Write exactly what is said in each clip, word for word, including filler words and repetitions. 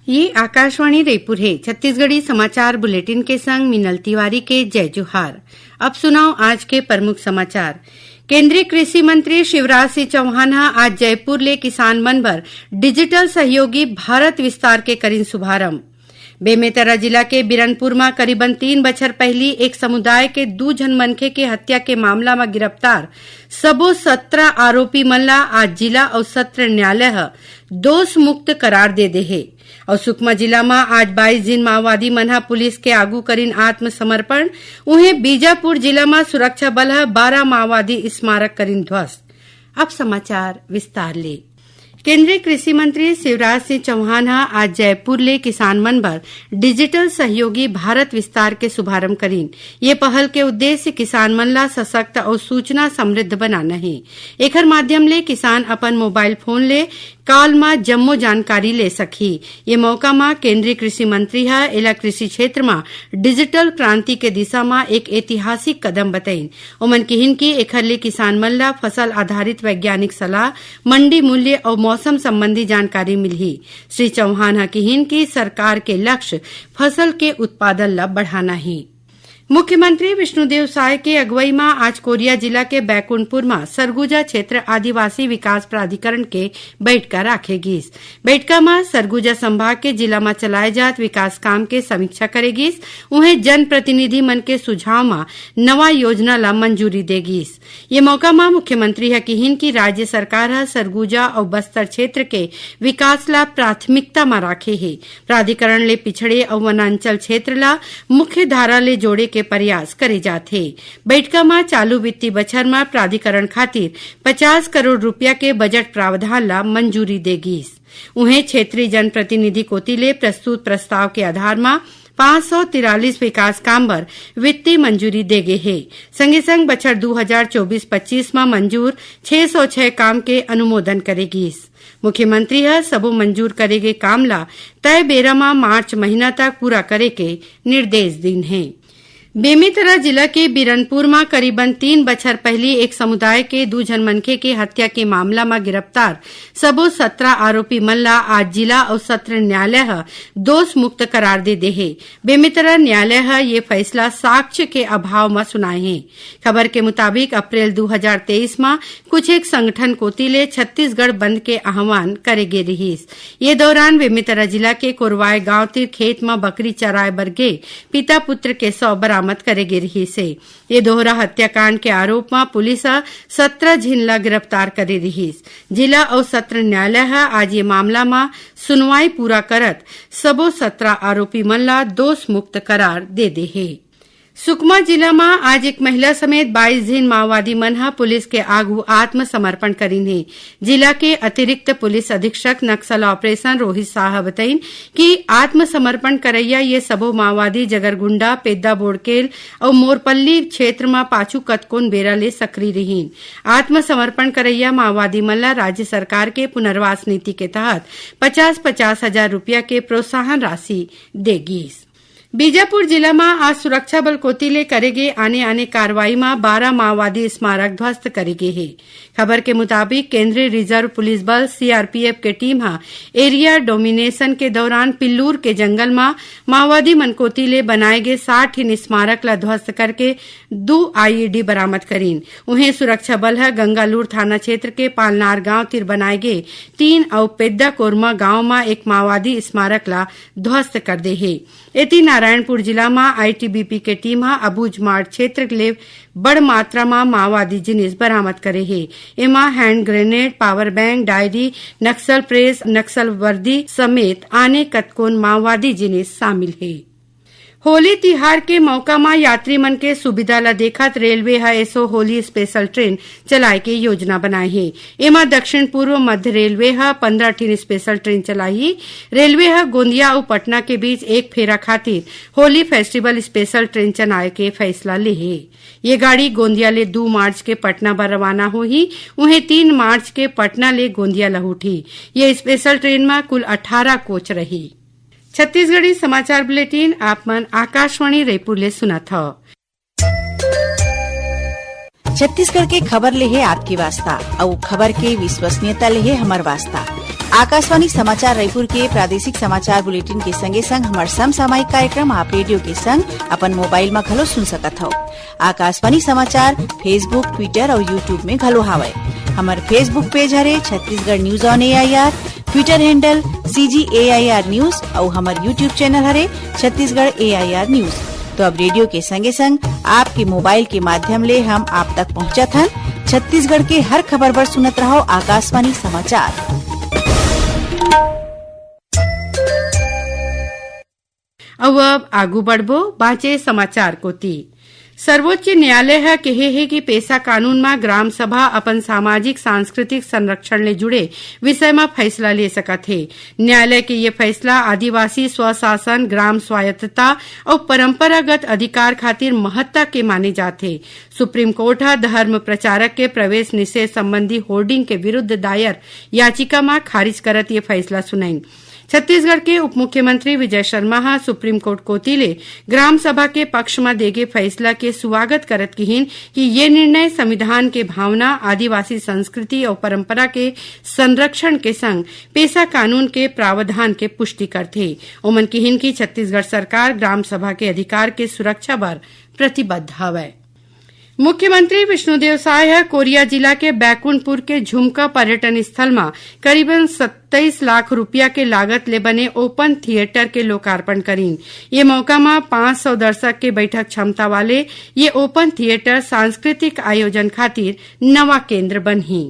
ये आकाशवाणी रायपुर हे। छत्तीसगढ़ी समाचार बुलेटिन के संग मिनल तिवारी के जय जोहार। अब सुनव आज के प्रमुख समाचार। केंद्रीय कृषि मंत्री शिवराज सिंह चौहान ह आज जयपुर ले किसान मन बर डिजिटल सहयोगी भारत विस्तार के करिन शुभारंभ। बेमेतरा जिला के बिरनपुर म करीबन तीन बछर पहिली एक समुदाय के दू झन मनखे के हत्या के मामला म गिरफ्तार सबो सत्रह आरोपी मन ला आज जिला अउ सत्र न्यायालय ह दोष मुक्त करार दे दे हे। अउ सुकमा जिला म आज बाईस झिन माओवादी मन ह पुलिस के आगू करिन आत्मसमर्पण। उहें, बीजापुर जिला म सुरक्षा बल ह बारह माओवादी स्मारक करिन ध्वस्त। अब समाचार विस्तार ले। केंद्रीय कृषि मंत्री शिवराज सिंह चौहान ह आज जयपुर ले किसान मन बर डिजिटल सहयोगी भारत विस्तार के शुभारंभ करिन। ये पहल के उद्देश्य किसान मन ला सशक्त अउ सूचना समृद्ध बनाना हे। एखर माध्यम ले किसान अपन मोबाइल फोन ले कॉल म जम्मो जानकारी ले सकही। ये मौका म केंद्रीय कृषि मंत्री ह एला कृषि क्षेत्र म डिजिटल क्रांति के दिशा म एक ऐतिहासिक कदम बतइन। ओमन किहिन कि एखर ले किसान मन ला फसल आधारित वैज्ञानिक सलाह, मंडी मूल्य अउ मौसम संबंधी जानकारी मिलही। श्री चौहान ह किहिन कि सरकार के लक्ष्य फसल के उत्पादन ला बढ़ाना हे। मुख्यमंत्री विष्णुदेव साय के अगुवई म आज कोरिया जिला के बैकुंठपुर म सरगुजा क्षेत्र आदिवासी विकास प्राधिकरण के बइठका राखे गीस। बइठका म सरगुजा संभाग के जिला म चलाए जात विकास काम के समीक्षा करे गीस। उहें, जनप्रतिनिधि मन के सुझाव म नवा योजना ला मंजूरी दे गीस। ये मौका म मुख्यमंत्री ह किहिन कि राज्य सरकार ह सरगुजा अउ बस्तर क्षेत्र के विकास ला प्राथमिकता म राखे हे। प्राधिकरण ले पिछड़े अउ वनांचल क्षेत्र ला मुख्य धारा ले जोड़े के प्रयास करे जात हे। बइठका म चालू वित्तीय बछर म प्राधिकरण खातिर पचास करोड़ रुपया के बजट प्रावधान ला मंजूरी दे गीस। उहें, क्षेत्रीय जनप्रतिनिधि कोति ले प्रस्तुत प्रस्ताव के आधार म पाँच सौ तिरालीस विकास काम बर वित्तीय मंजूरी दे गे हे। संगे संग बछर दू हजार चौबीस पच्चीस म मंजूर छह सौ छह काम के अनुमोदन करे गीस। मुख्यमंत्री ह सबो मंजूर करे गे काम ला तय बेरा म मार्च महीना तक पूरा करे के निर्देश दीन हे। बेमेतरा जिला के बिरनपुर म करीबन तीन बछर पहिली एक समुदाय के दू झन मनखे के हत्या के मामला म गिरफ्तार सबो सत्रह आरोपी मन ला आज जिला अउ सत्र न्यायालय ह दोष मुक्त करार दे दे हे। बेमेतरा न्यायालय ह ये फैसला साक्ष्य के अभाव म सुनाए हे। खबर के मुताबिक, अप्रैल दू हजार तेईस म कुछ एक संगठन कोति ले छत्तीसगढ़ बंद के आह्वान करे गे रिहिस। ये दौरान बेमेतरा जिला के कोरवाय गांव तीर खेत म बकरी चराए बर गे पिता पुत्र के शव बरामद करे गे रिहिस हे। ये दोहरा हत्याकांड के आरोप म पुलिस ह सत्रह झिन ला गिरफ्तार करे रिहिस। जिला अउ सत्र न्यायालय ह आज ये मामला म सुनवाई पूरा करत सबो सत्रह आरोपी मन ला दोष मुक्त करार दे दे हे। सुकमा जिला म आज एक महिला समेत बाईस झिन माओवादी मन ह पुलिस के आगू आत्मसमर्पण करिन हे। जिला के अतिरिक्त पुलिस अधीक्षक नक्सल ऑपरेशन रोहित शाह ह बतइन कि आत्मसमर्पण करइया ये सबो माओवादी जगरगुंडा, पेद्दा बोड़केल अउ मोरपल्ली क्षेत्र म पाछू कतकोन बेरा ले सक्रिय रिहिन। आत्मसमर्पण करइया माओवादी मन ल राज्य सरकार के पुनर्वास नीति के तहत पचास पचास हजार रुपया के प्रोत्साहन राशि दे गीस। बीजापुर जिला म आज सुरक्षा बल कोति ले करे गे आने-आने कार्रवाई म बारह माओवादी स्मारक ध्वस्त करे गे हे। खबर के मुताबिक, केंद्रीय रिजर्व पुलिस बल, सीआरपीएफ, के टीम ह एरिया डोमिनेशन के दौरान पिल्लूर के जंगल म माओवादी मन कोति ले बनाए गे साठ ठिन स्मारक ल ध्वस्त करके दू आईईडी बरामद करीन। उहें, सुरक्षा बल ह गंगालूर थाना क्षेत्र के पालनार गांव तीर बनाए गे तीन अउ पेद्दा कोरमा गांव म एक माओवादी स्मारक ल ध्वस्त कर दे हे। एती नारायणपुर जिला म आईटीबीपी के टीम ह अबूझमाड़ क्षेत्र ले बड़ मात्रा म माओवादी जिनिस बरामद करे हे। एमा hand grenade, power bank, diary, Naxal press, Naxal वर्दी समेत आने कतकोन माओवादी जिनिस शामिल हे। होली तिहार के मौका म यात्री मन के सुविधा ल देखत रेलवे ह एसो होली स्पेशल ट्रेन चलाए के योजना बनाए हे। एमा दक्षिण पूर्व मध्य रेलवे ह पंद्रह ठिन स्पेशल ट्रेन चलाही। रेलवे ह गोंदिया अउ पटना के बीच एक फेरा खातिर होली फेस्टिवल स्पेशल ट्रेन चलाए के फैसला ले हे। ये गाड़ी गोंदिया ले दू मार्च के पटना बर रवाना होही, उहें तीन मार्च के पटना ले गोंदिया लहुटही। ये स्पेशल ट्रेन म कुल अठारह कोच रही। छत्तीसगढ़ी समाचार बुलेटिन आप मन आकाशवाणी रायपुर ले सुनत हव। छत्तीसगढ़ के खबर ले हे आपके वास्ता, अउ खबर के विश्वसनीयता ले हे हमर वास्ता। आकाशवाणी समाचार रायपुर के प्रादेशिक समाचार बुलेटिन के संगे संग हमर समसामयिक कार्यक्रम आप रेडियो के संग अपन मोबाइल म घलो सुन सकत हव। आकाशवाणी समाचार Facebook, Twitter अउ YouTube में घलो हावय। हमर Facebook पेज हरे Chhattisgarh news on AIR, Twitter handle CG AIR news अउ हमर YouTube चैनल हरे छत्तीसगढ़ एआईआर न्यूज। तो अब रेडियो के संगे संग आपके मोबाइल के माध्यम ले हम आप तक पहुंचत हन। छत्तीसगढ़ के हर खबर बर सुनत रहो आकाशवाणी समाचार। अउ अब आगू बढ़बो बांचे समाचार कोति। सर्वोच्च न्यायालय ह केहे हे कि पेसा कानून म ग्राम सभा अपन सामाजिक सांस्कृतिक संरक्षण ले जुड़े विषय म फैसला ले सकत हे। न्यायालय के ये फैसला आदिवासी स्वशासन, ग्राम स्वायत्तता अउ परंपरागत अधिकार खातिर महत्ता के माने जाथे। सुप्रीम कोर्ट ह धर्म प्रचारक के प्रवेश निषेध संबंधी होर्डिंग के विरुद्ध दायर याचिका म खारिज करत ये फैसला सुनाइन। छत्तीसगढ़ के उप मुख्यमंत्री विजय शर्मा ह सुप्रीम कोर्ट कोति ले ग्राम सभा के पक्ष म देगे फैसला के सुवागत करत किहिन कि ये निर्णय संविधान के भावना, आदिवासी संस्कृति अउ परंपरा के संरक्षण के संग पेसा कानून के प्रावधान के पुष्टि करथे। ओमन किहिन कि छत्तीसगढ़ सरकार ग्राम सभा के अधिकार के सुरक्षा बर प्रतिबद्ध हवय। मुख्यमंत्री विष्णुदेव साय ह कोरिया जिला के बैकुंठपुर के झुमका पर्यटन स्थल म करीबन सत्ताईस लाख रुपया के लागत ले बने ओपन थिएटर के लोकार्पण करीन। ये मौका म पाँच सौ दर्शक के बैठक क्षमता वाले ये ओपन थिएटर सांस्कृतिक आयोजन खातिर नवा केंद्र बनही।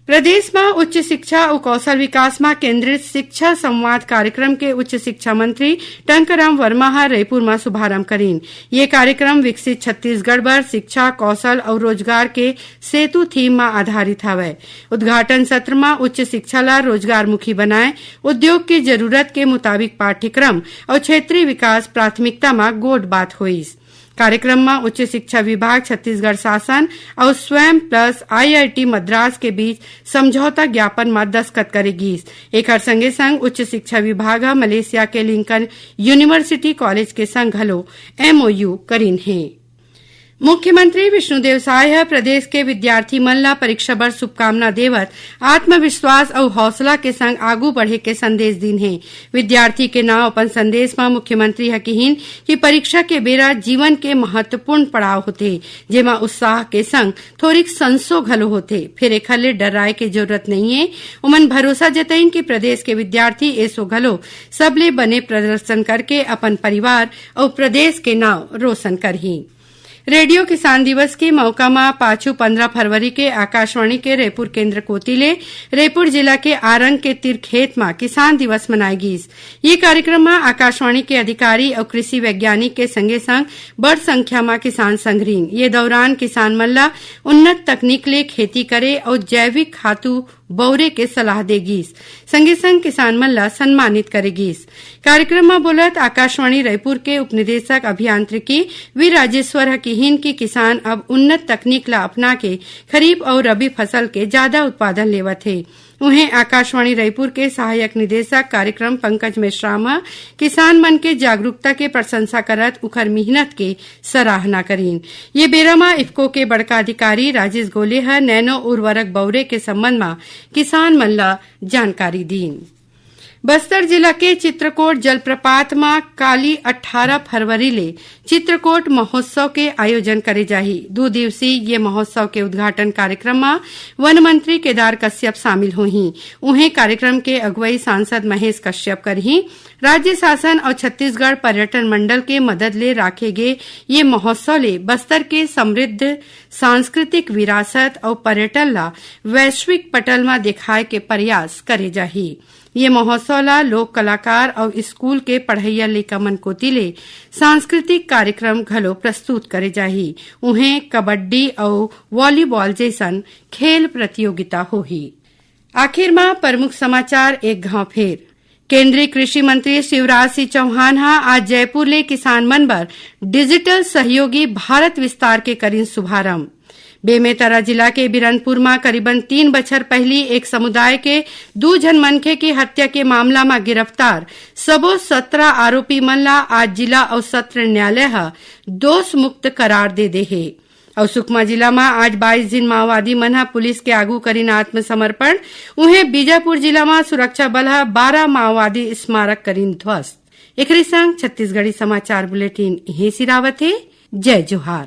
प्रदेश म उच्च शिक्षा अउ कौशल विकास म केंद्रित शिक्षा संवाद कार्यक्रम के उच्च शिक्षा मंत्री टंकराम वर्मा ह रईपुर म शुभारंभ करीन। ये कार्यक्रम विकसित छत्तीसगढ़ बर शिक्षा, कौशल अउ रोजगार के सेतु थीम म आधारित हवय। उद्घाटन सत्र म उच्च शिक्षा ल रोजगारमुखी बनाए, उद्योग के जरूरत के मुताबिक पाठ्यक्रम अउ क्षेत्रीय विकास प्राथमिकता म गोठ बात होइस। कार्यक्रम म उच्च शिक्षा विभाग, छत्तीसगढ़ शासन अउ स्वयं प्लस आईआईटी मद्रास के बीच समझौता ज्ञापन म दस्तखत करे गीस। एखर संगे संग उच्च शिक्षा विभाग ह मलेशिया के लिंकन यूनिवर्सिटी कॉलेज के संग घलो एमओयू करीन हे। मुख्यमंत्री विष्णुदेव साय ह प्रदेश के विद्यार्थी मन ल परीक्षा बर शुभकामना देवत आत्मविश्वास अउ हौसला के संग आगू बढ़े के संदेश दीन हे। विद्यार्थी के नाव अपन संदेश म मुख्यमंत्री ह किहिन कि परीक्षा के बेरा जीवन के महत्वपूर्ण पड़ाव होथे, जेमा उत्साह के संग थोरिक संसो घलो होथे, फेर एखर ले डर्राए के जरूरत नइये। ओमन भरोसा जतइन कि प्रदेश के विद्यार्थी एसो घलो सबले बने प्रदर्शन करके अपन परिवार अउ प्रदेश के नाव रोशन करही। रेडियो किसान दिवस के मौका म पाछू पंद्रह फरवरी के आकाशवाणी के रईपुर केंद्र कोति ले रईपुर जिला के आरंग के तीर खेत म किसान दिवस मनाए गीस। ये कार्यक्रम म आकाशवाणी के अधिकारी अउ कृषि वैज्ञानिक के संगे संग बड़ संख्या म किसान संघरीन। ये दौरान किसान मन ल उन्नत तकनीक ले खेती करे अउ जैविक खातू बउरे के सलाह दे गीस। संगे संग किसान मन ल सम्मानित करे गीस। कार्यक्रम म बोलत आकाशवाणी रईपुर के उपनिदेशक अभियांत्रिकी वी राजेश्वर ह किहिन कि किसान अब उन्नत तकनीक ल अपना के खरीफ अउ रबी फसल के जादा उत्पादन लेवत हे। उहें, आकाशवाणी रईपुर के सहायक निदेशक कार्यक्रम पंकज मेश्राम ह किसान मन के जागरूकता के प्रशंसा करत उखर मिहनत के सराहना करीन। ये बेरा म इफको के बड़का अधिकारी राजेश गोले ह नैनो उर्वरक बउरे के संबंध म किसान मन ल जानकारी दीन। बस्तर जिला के चित्रकोट जलप्रपात म काली अट्ठारह फरवरी ले चित्रकोट महोत्सव के आयोजन करे जाही। दू दिवसीय ये महोत्सव के उद्घाटन कार्यक्रम म वन मंत्री केदार कश्यप शामिल होही। उहें, कार्यक्रम के अगुवई सांसद महेश कश्यप करही। राज्य शासन अउ छत्तीसगढ़ पर्यटन मंडल के मदद ले राखे गे ये महोत्सव ले बस्तर के समृद्ध सांस्कृतिक विरासत अउ पर्यटन ला वैश्विक पटल म देखाए के प्रयास करे जाही। ये महोत्सव ला लोक कलाकार अउ स्कूल के पढ़इया लइका मन कोति ले सांस्कृतिक कार्यक्रम घलो प्रस्तुत करे जाही। उहें, कबड्डी अउ वॉलीबॉल जइसन खेल प्रतियोगिता होही। आखिर म प्रमुख समाचार एक घांव फेर। केंद्रीय कृषि मंत्री शिवराज सिंह चौहान ह आज जयपुर ले किसान मन बर डिजिटल सहयोगी भारत विस्तार के करिन शुभारंभ। बेमेतरा जिला के बिरनपुर म करीबन तीन बछर पहिली एक समुदाय के दू झन मनखे के हत्या के मामला म गिरफ्तार सबो सत्रह आरोपी मन ला आज जिला अउ सत्र न्यायालय ह दोष मुक्त करार दे दे हे। अउ सुकमा जिला म आज बाईस झिन माओवादी मन ह पुलिस के आगू करिन आत्मसमर्पण। उहें, बीजापुर जिला म सुरक्षा बल ह बारह माओवादी स्मारक करिन ध्वस्त। एकरे संग छत्तीसगढ़ी समाचार बुलेटिन इहें सिरावत हे। जय जोहार।